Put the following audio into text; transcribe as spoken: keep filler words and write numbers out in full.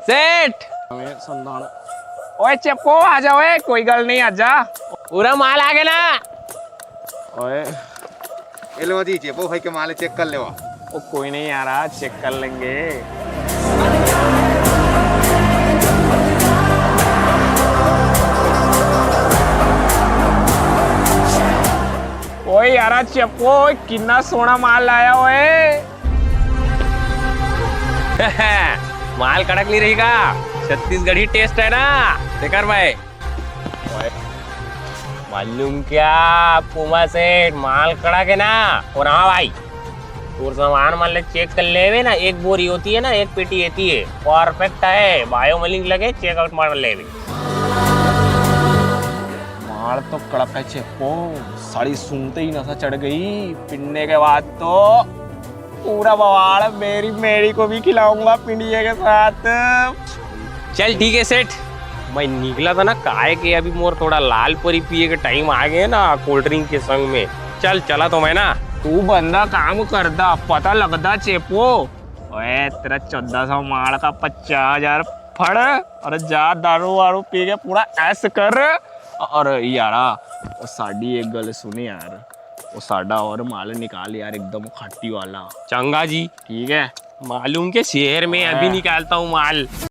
सेठ। ओए चेपो, आ जा ओए, कोई गल नहीं, आ जा। पूरा माल आ गया ना? ओए, ए लो जी, चेपो भाई के माल चेक कर लेवा। ओ कोई नहीं यार, आज चेक कर लेंगे। ओए यार, आज चेपो, कितना सोना माल लाया ओए। माल कड़क नहीं रहेगा, छत्तीसगढ़ी टेस्ट है ना शेखर भाई। मालूम क्या पुमा सेठ, माल कड़क है ना। और हाँ भाई, तोर सामान मान ले चेक कर लेवे ना, एक बोरी होती है ना, एक पेटी रहती है, परफेक्ट है, बायो मलिंग लगे, चेकआउट मार लेवे। माल तो कड़क है चेपो, साड़ी सुनते ही नशा चढ़ गई, पीने के बाद तो पूरा बवाल, मेरी मेरी को भी खिलाऊंगा पिंडिया के साथ। चल ठीक है सेठ, मैं निकला था ना, काहे के अभी मोर थोड़ा लाल परी पिए के टाइम आ गए ना कोल्ड ड्रिंक के संग में। चल चला तो मैं ना। तू बंदा काम करदा, पता लगदा चेपो। ओए तेरा चौदह सौ माल का पचास हजार फड़, और जा दारू वारू पी के पूरा ऐश कर। और यारा, ओ साडी एक गल सुन यार, ओ साडा और माल निकाल यार, एकदम खट्टी वाला। चंगा जी। ठीक है। मालूम के शहर में अभी हाँ। निकालता हूँ माल।